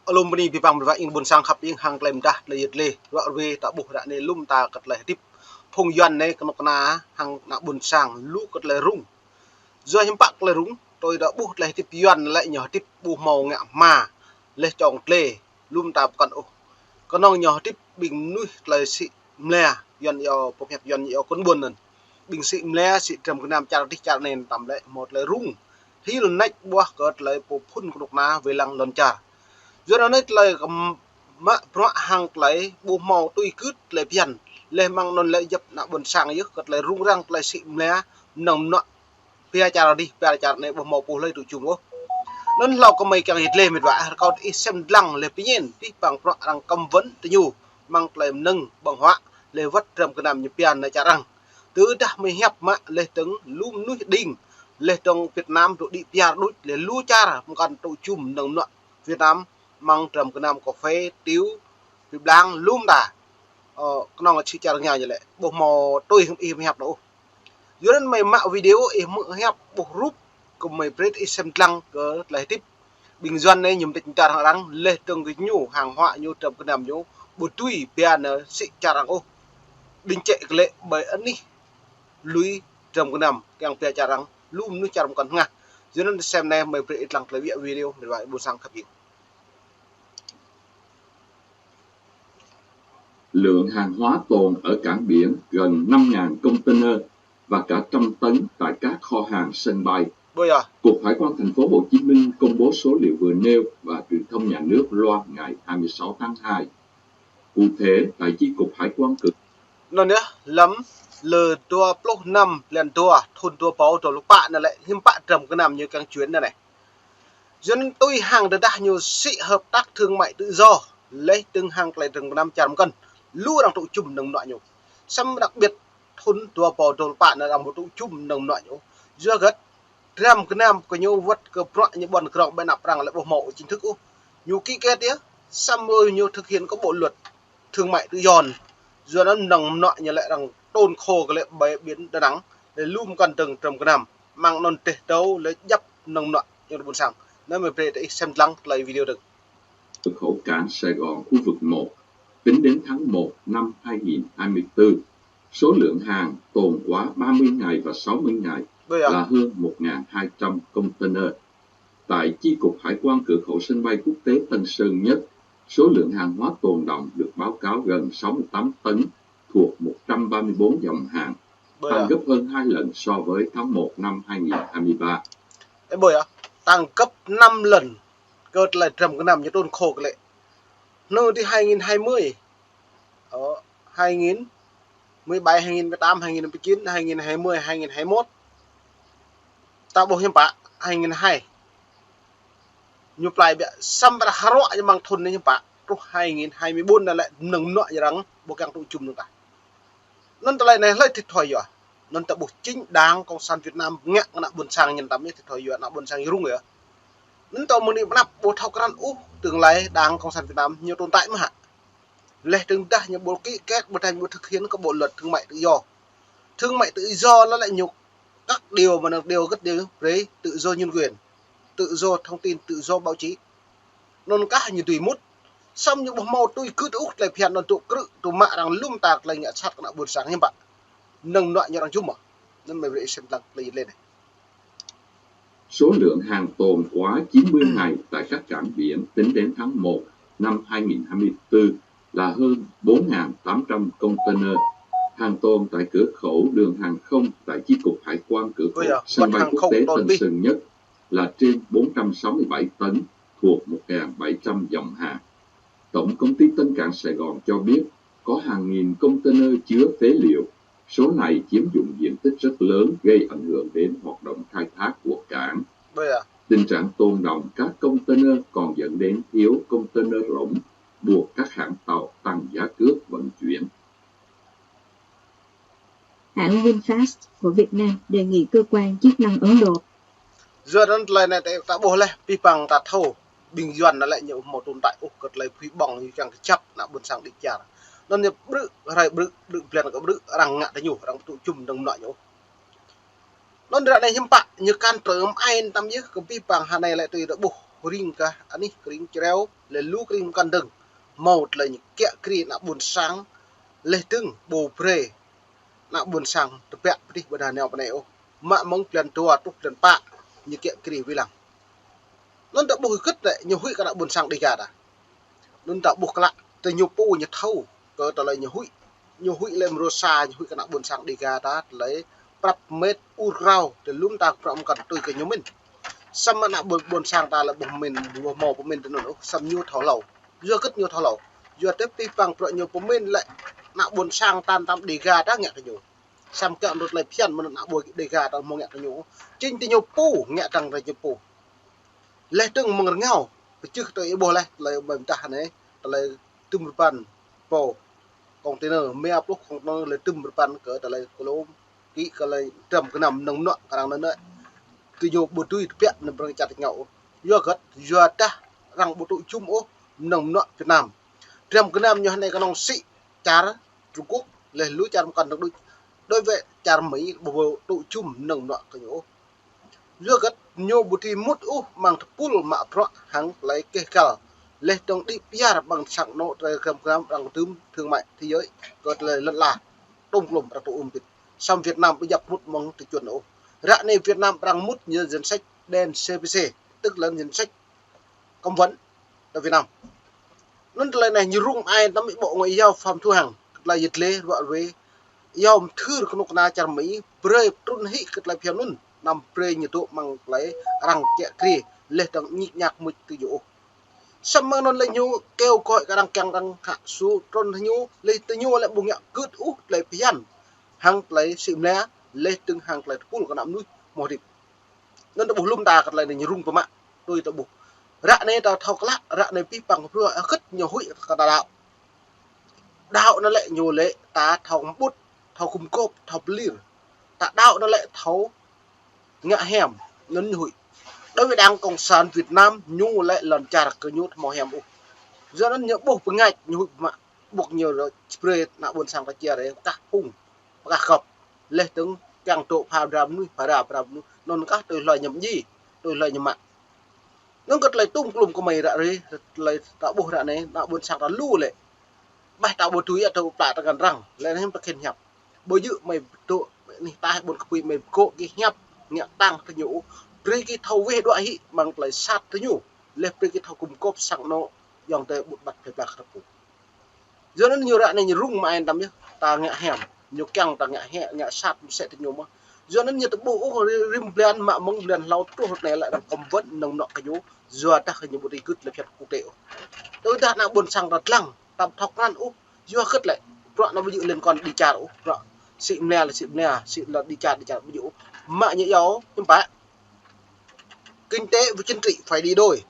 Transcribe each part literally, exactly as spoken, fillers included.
Alum bơni abih bang ƀing ƀing ƀôn sang khăp ƀing hăng tơlơi mơdah tơlơi yet lĕ. Ruă ruê ta ƀuh ră anai lŏm ta kơ tơlơi hơdip. Phung Yuan anai kơnuk kơna hăng ană ƀôn sang lu kơ tơlơi rŭng. Yua hiư̆m pă tơlơi rŭng, tui ta ƀuh tơlơi hơdip Yuan lĕ ñu hơdip ƀu hmâo ngă hma, leh čong tlê, lŏm ta pơkŏn ôh. Kơnơ̆ng ñu hơdip ƀing mơnuih tơlơi sĭ mlea, Yuan iâu pơhiăp Yuan iâu kơnbun anŭn. Ƀing sĭ mlea, sĭ dram gơnam čar dih čar anai tăm lĕ hmâo tơlơi rŭng. Hil nač ƀuah kơ tơlơi pơphun kơnuk kơna wai lăng lŏn čar. Yua anŭn tơlơi kơ mă bruă hăng tơlơi ƀu hmâo tui gưt tơlơi phiăn. Leh mơ̆ng anŭn lĕ djŏp ană ƀôn sang yơh kơ tơlơi rŭng răng tơlơi sĭ mlea, mơnơ̆ng mơnuă pia čar dih, pia čar anai ƀu hmâo pô hlơi tŭ jum ôh. Anŭn hlâo kơ mơi kiăng yet lĕ mĕt wa, rơkâo ih sem lăng leh pơñen, abih bang bruă arăng kăm wơ̆n tơ ñu, mơ̆ng tơlơi mơnơ̆ng ƀơ̆ng huă, leh wơ̆t dram gơnam ñu pia nao čar arăng. Tơdah mơi hiăp mă leh dơ̆ng lu mơnuih đing, leh dơ̆ng Việt Nam tŭ đĭ pia đôč, leh lu čar mơkăn tŭ jum mơnơ̆ng mơnuă Việt Nam mơ̆ng dram gơnam kơphê, tiu, pĭ blang, lŏm ta. Ơ, kơnơ̆ng či čar ngă ñu lĕ, ƀu hmâo tui hăng ih mơi hiăp anŭn ôh. Yua anŭn mơi mă video ih mơi hiăp ƀuh rup, kơ mơi brơi ih sem lăng kơ tơlơi hơdip. Ƀing Yuan anai ñu mơdĕč mơdar hăng arăng, leh dơ̆ng kơ ñu, hàng hóa ñu, dram gơnam ñu, ƀu tui pia nao sĭ čar arăng ôh. Ƀing čĕ kơ lĕ ƀơi anih lui dram gơnam, kiăng pia čar arăng, lu mơnuih čar mơkăn hơngah. Yua anŭn sem anai mơi brơi ih lăng tơlơi ƀiă video, mĕt wa ƀôn sang khăp ƀing. Lượng hàng hóa tồn ở cảng biển gần năm ngàn container và cả trăm tấn tại các kho hàng sân bay. Ƀơi ah. Cục Hải quan thành phố Hồ Chí Minh công bố số liệu vừa nêu và truyền thông nhà nước loa ngày hai mươi sáu tháng hai. Cụ thể, tại chi cục hải quan cửa Anŭn yơh, lăm lơ dua pluh năm blan dua, thun dua rơbâo dua pluh pă anŭn lĕ, hiư̆m pă dram gơnam ñu kiăng chuyển anŭn anai. Yuan tui hăng tơdah ñu sĭ hợp tác thương mại tự do, leh dơ̆ng hăng tơlơi dram gơnam čar mơkăn, lu arăng tŭ jum mơnơ̆ng mơnuă ñu. Samơ̆ đặc biệt thun dua rơbâo dua pluh pă anŭn arăng ƀu tŭ jum mơnơ̆ng mơnuă ñu. Yua hơget, dram gơnam kơ ñu wơ̆t kơ bruă ñu ƀuăn krong ƀơi anăp arăng lĕ ƀu hmâo chính thức ôh. Ñu ký kết yơh, samơ̆ ñu thực hiện kơ bộ luật thương mại tự do. Yua anŭn mơnơ̆ng mơnuă ñu lĕ arăng trôn khô kơ lĕ ƀơi biển Đà Nẵng, lĕ lu mơkăn dơ̆ng dram gơnam. Mơ̆ng anŭn tơdơi tơdâo lĕ djŏp mơnơ̆ng mơnuă ñu ƀôn sang. Anŭn mơi brơi ih sem lăng tơlơi video dơ̆ng. Cửa khẩu cảng Sài Gòn khu vực một, tính đến tháng một năm hai nghìn hai mươi tư, số lượng hàng tồn quá ba mươi ngày và sáu mươi ngày Ƀơi ah. Là hơn một ngàn hai trăm container. Tại chi cục hải quan cửa khẩu sân bay quốc tế Tân Sơn Nhất, số lượng hàng hóa tồn đọng được báo cáo gần sáu mươi tám tấn, thuộc một trăm ba mươi bốn dòng hàng, Ƀơi ah. Tăng gấp hơn hai lần so với tháng một năm hai nghìn hai mươi ba. Ơ, ƀơi ah, tăng gấp năm lần kơ tơlơi dram gơnam ñu trôn khô kơ lĕ. Anŭn tơ hai nghìn hai mươi, ơ, hai nghìn mười bảy, hai nghìn mười tám, hai nghìn mười chín, hai nghìn hai mươi, hai nghìn hai mươi mốt. Ta ƀuh hiư̆m pă, hai nghìn hai. Ñu plai ƀiă samơ̆ hră ñu mơ̆ng thun anai hiư̆m pă, truh hai nghìn hai mươi bốn anŭn lĕ mơnơ̆ng mơnuă arăng ƀu kiăng tŭ jum mơnơ̆ng ta. Anŭn tơlơi anai hlơi thiệt thòi yua. Anŭn ta ƀuh chính Đảng Cộng sản Việt Nam ngă ană ƀôn sang ñu tăm yơh thiệt thòi yua, ană ƀôn sang rŭng yơh. Anŭn ta mơ̆ng anai pơ anăp ƀu thâo krăn ôh, tương lai Đảng Cộng sản Việt Nam ñu tồn tại mơ̆ hă. Leh dơ̆ng tơdah ñu ƀu ký kết, ƀu tơdah ñu ƀu thực hiện kơ bộ luật thương mại tự do. Thương mại tự do lĕ lĕ ñu các điều mà nó điều rất điều brơi tự do nhân quyền, tự do thông tin, tự do báo chí. Anŭn kah ñu tui mŭt. Samơ̆ ñu ƀu hmâo tui gưt ôh tơlơi phiăn anŭn tŭ krư̆, tŭ mă arăng lŏm ta tơlơi ngă sat kơ ană ƀôn sang hiư̆m pă. Mơnơ̆ng mơnuă ñu arăng jum mơ̆. Anŭn mơi brơi ih sem lăng tơlơi lĕ anai. Số lượng hàng tồn quá chín mươi ngày tại các cảng biển tính đến tháng một năm hai nghìn hai mươi tư là hơn bốn ngàn tám trăm container. Hàng tồn tại cửa khẩu đường hàng không tại chi cục hải quan cửa khẩu Ôi da, sân bay hàng quốc tế Tân Sơn Nhất là trên bốn trăm sáu mươi bảy tấn, thuộc một ngàn bảy trăm dòng hàng. Tổng công ty Tân Cảng Sài Gòn cho biết có hàng nghìn container chứa phế liệu. Số này chiếm dụng diện tích rất lớn, gây ảnh hưởng đến hoạt động khai thác của cảng. Ôi da. Tình trạng tồn đọng các container còn dẫn đến thiếu container rỗng, buộc các hãng tàu tăng giá cước vận chuyển. Hãng VinFast của Việt Nam đề nghị cơ quan chức năng Ấn Độ. Yua anŭn tơlơi anai ta ƀuh leh, abih bang ta thâo, ƀing Yuan anŭn lĕ ñu ƀu hmâo tồn tại ôh kơ tơlơi phui ƀơ̆ng, ñu kiăng kơjăp ană ƀôn sang đĭ kyar. Anŭn ñu brư̆, hrơi brư̆, brư̆ blan kơ brư̆, arăng ngă tơ ñu, arăng tŭ jum mơnơ̆ng mơnuă ñu. Anŭn ră anai hiư̆m pă, ñu kăn trơ mơai tăm yơh, kơ abih bang hơnai lĕ tui ta ƀuh. kơring kah anih kơring čreo, lĕ lu kơring mơkăn dơ̆ng. Hmâo tơlơi ñu kiă kriê ană ƀôn sang, leh dơ̆ng ƀu brơi ană ƀôn sang tơbiă pơdih ƀôdah nao pơ anai ôh. Mă mơ̆ng blan dua truh blan pă ñu kiă kriê wai lăng. Anŭn ta ƀuh hơgĕt lĕ ñu huĭ kơ ană ƀôn sang Dega ta. Anŭn ta ƀuh klă, tơ ñu pô ñu thâo kơ tơlơi ñu huĭ. Ñu huĭ lĕ mrô sa, ñu huĭ kơ ană ƀôn sang Dega ta, tơlơi prăp met ur krao, tơ lŭm ta prăp mơkăn tui kơ ñu mĭn. Samơ̆ ană ƀôn, ƀôn sang ta lĕ ƀu mĭn, ƀu hmâo pơmĭn tơ anŭn ôh, samơ̆ ñu thâo hlâo. Yua hơgĕt ñu thâo hlâo? Yua tơ pih păng prăp ñu pơmĭn lĕ ană ƀôn sang tan tăm Dega ta ngă kơ ñu. Samơ̆ kiăng anŭn tơlơi phiăn mơ̆n ană ƀôn Dega ta hmâo ngă kơ ñu. Jing tơ ñu pô ngă tăng tơ ñu pô. Leh dơ̆ng mơ̆ng rơngiao, pơčeh tơ ih ƀuh leh, tơlơi ƀai mơdah anai, tơlơi tŭm rơbăn pô container, mơ̆ pluh container lĕ tŭm rơbăn kơ tơlơi klôm, kĭ kơ tơlơi dram gơnam mơnơ̆ng mơnuă kơ arăng anŭn. Tơ ñu ƀu dưi tơbiă anŭn prăng čăt ngă ôh. Yua hơgĕt, yua dah arăng ƀu tŭ jum ôh mơnơ̆ng mơnuă Việt Nam. Dram gơnam ñu anai kơnơ̆ng sĭ čar Trung Quốc, leh lu čar mơkăn dơ̆ng đôč. Đối với čar Mỹ, ƀu, ƀu tŭ jum mơnơ̆ng mơnuă kơ ñu ôh. Yua hơgĕt ñu ƀu dưi mŭt ôh amăng tơpul mă bruă hăng tơlơi keh găl. Leh dơ̆ng đĭ pơyar amăng sang anŏ tơlơi dram gơnam arăng tŭm thương mại thế giới kơ tơlơi lŏn ala. Tŭm klôm arăng tŭ ôm bit. Samơ̆ Việt Nam ƀu djăp mŭt amăng tơjuăn ôh. Ră anai Việt Nam arăng mŭt ñu danh sách đen C P C, tức là danh sách cấm vận tơ Việt Nam. Anŭn tơlơi anai ñu rŭng ai tăm ih Bộ Ngoại giao Phạm Thu Hằng, tơlơi yơh lĕ ruă ruê, yua mơthưr kơnuk kơna čar Mỹ, brơi trŭn hĭ kơ tơlơi phiăn anŭn, anăm brơi ñu dŏ amăng tơlơi arăng kiă kriê, leh dơ̆ng ñik ñak mŭt tơ ñu ôh. Samơ̆ anŭn lĕ ñu kêu gọi kơ arăng kiăng arăng hă su trŭn hĭ ñu, leh tơ ñu lĕ ƀu ngă gưt ôh tơlơi phiăn, hăng tơlơi sĭ mơnia, leh dơ̆ng hăng tơlơi tơpul kơ ană mơnuih hmâo hơdip. Anŭn ta ƀuh lŭm ta kơ tơlơi anai ñu rŭng pơmă, tui ta ƀuh. Ră anai ta thâo klă, ră anai pih păng bruă hơgĕt ñu huĭ kơ ta đaŏ. Đaŏ anŭn lĕ ñu lĕ ta thâo mƀut, thâo gum gôp, thâo pơlir. Ta đaŏ anŭn lĕ thâo ngă hiam, anŭn ñu huĭ. Đối với Đảng Cộng sản Việt Nam, ñu lĕ lŏn čar kơ ñu ƀu hmâo hiam ôh. Yua anŭn ñu ƀuh pơngač ñu huĭ pơmă. Ƀuh ñu lĕ brơi ană ƀôn sang ta čia rê, pơkah phung, pơkah gŏp. Leh dơ̆ng kiăng dŏ pha dra mơnuih, pha dra, pha dra mơnuih. Anŭn kah tui hloi ñu mơñi, tui hloi ñu mă. Anŭn kơ tơlơi tŭm klôm kơ mơi ră ruê, tơlơi ta ƀuh ră anai, ană ƀôn sang ta lu lĕ. Ƀah ta ƀu tui ăt tơ plă ta găn arăng, lĕ anai ta khĭn hiăp. Ƀu djơ̆ mơi dŏ, anih ta ƀôn kơpui mơi pơgŏ gih hiăp, ngă tăng tơ ñu, brơi gih thâo weh đuaĭ hĭ, amăng tơlơi sat tơ ñu, leh brơi gih thâo gum gôp sang anŏ, yŏng tơ ƀut ƀăt plơi pla kơ ta pô. Yua anŭn ñu ră anai ñu rŭng mă ai tăm yơh, ta ngă hiam, ñu kiăng ta ngă hiam, ngă sat mơsĕ tơ ñu mơ̆n. Yua anŭn ñu tơ ƀuh ôh rĭm blan mă mơ̆ng blan hlâo truh ră anai lĕ arăng cấm vận mơnơ̆ng mơnuă kơ ñu, yua dah kơ ñu ƀu dưi gưt tơlơi phiăn quốc tế ôh. Tơdah ană ƀôn sang ta lăng, ta ƀu thâo krăn ôh, yua hơgĕt lĕ, bruă anŭn ƀu djơ̆ liên quan đi čar ôh, bruă sĭ mơnia lĕ sĭ mơnia, sĭ lĕ đi čar, đi čar ƀu djơ̆ ôh. Mă ñu yua ôh, hiư̆m pă. Kinh tế với chính trị phải đi đôi.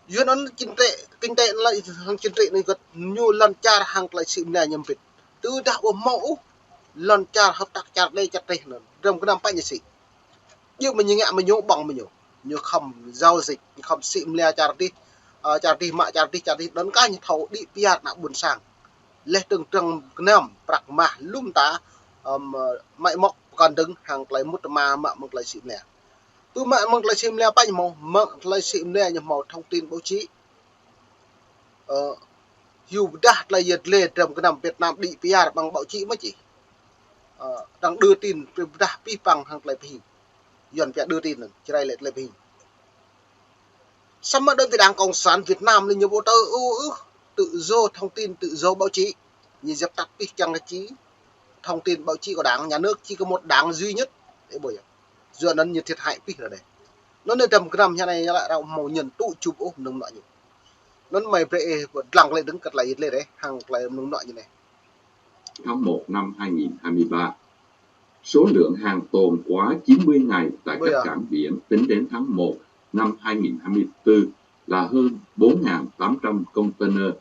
Yua anŭn chính trị, kinh tế lĕ hăng chính trị anai gơ̆t ñu lŏn čar hăng tơlơi sĭ mơnia ñu mbĭt. Tơdah ƀu hmâo ôh lŏn čar hợp tác čar đe čar teh anŭn, dram gơnam pă ñu sĭ. Djơ̆ mơ̆ ñu ngă mơ̆ ñu ƀơ̆ng mơ̆ ñu. Ñu khŏm giao dịch, ñu khŏm sĭ mơnia čar dih, ơ, čar dih mă čar dih, čar dih, anŭn kah ñu thâo đĭ pơyar ană ƀôn sang. Leh dơ̆ng dram gơnam prăk mah lŭm ta, ơ, mă mŏk pơkŏn dơ̆ng hăng tơlơi mŭt tơma mă mơ̆ng tơlơi sĭ mơnia. Tui mă mơ̆ng tơlơi sĭ mơnia pă ñu hmâo, mă tơlơi sĭ mơnia ñu hmâo thông tin báo chí. Ơ, hyu pơdah tơlơi yơh lĕ dram gơnam Việt Nam đĭ pơyar amăng báo chí mơ̆ čih. Ơ, arăng đưa tin pơdah pih păng hăng tơlơi pơhing. Yuan pia đưa tin anŭn, Jrai lĕ tơlơi pơhing. Samơ̆ đối với Đảng Cộng sản Việt Nam lĕ ñu ƀu tơ ư ư, tự do thông tin, tự do báo chí. Ñu djăp tăt pih kiăng kơ či thông tin báo chí của Đảng, nhà nước chỉ có một đảng duy nhất. Ơ, ƀuh yơh. Yua anŭn ñu thiệt hại pih ră anai. Anŭn anai dram gơnam hơnai ñu lĕ arăng hmâo ñen tŭ jum ôh mơnơ̆ng mơnuă ñu. Anŭn mơi brơi ih lăng tơlơi dơ̆ng kơ tơlơi yơh lĕ rê, hăng tơlơi mơnơ̆ng mơnuă ñu anai. Tháng một năm hai nghìn hai mươi ba, số lượng hàng tồn quá chín mươi ngày tại các cảng biển tính đến tháng một năm hai nghìn hai mươi tư là hơn bốn ngàn tám trăm container.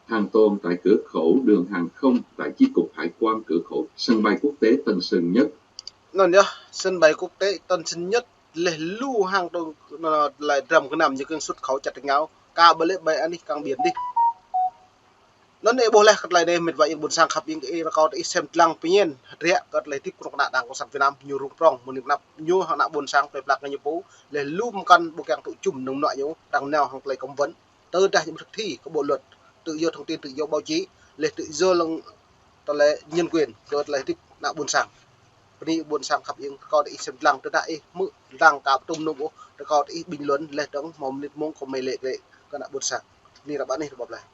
Hàng tồn tại cửa khẩu đường hàng không tại chi cục hải quan cửa khẩu sân bay quốc tế Tân Sơn Nhất. Anŭn yơh, sân bay quốc tế Tân Sơn Nhất, leh lu hàng tồn, anŭn lĕ dram gơnam ñu kiăng xuất khẩu čăt tơngao, kah ƀơi lĕ ƀơi anih cảng biển dih. Anŭn ih ƀuh laih kơ tơlơi anai, mĕt wa ih ƀôn sang khăp ing, ih rơkâo tơ ih sem lăng pơñen hơdră kơ tơlơi hơdip kơnuk kơna đang kông sản Việt Nam ñu rŭng prong, mơ̆ng anăp ñu hăng ană ƀôn sang plơi pla kơ ñu pô, laih lu mơkăn ƀu kiăng tŭ jum nơ̆ng mơnuă ñu, arăng nao hăng tơlơi cấm vận. Tơdah ñu ƀu thực thi kơ bộ luật tự do thông tin, tự do báo chí, laih tự do lăng tơlơi nhân quyền, kơ tơlơi hơdip ană ƀôn sang. Bơni ƀôn sang khăp ing, rơkâo tơ ih sem lăng, tơdah ih hmư̆ lăng ka ƀu tŭm nŭm ôh, rơkâo tơ ih bình luận laih dơ̆ng hmâo mơnit mông kơ mơi lĕ lĕ kơ ană ƀôn sang. Bơni ră ƀă anih rơbâo laih.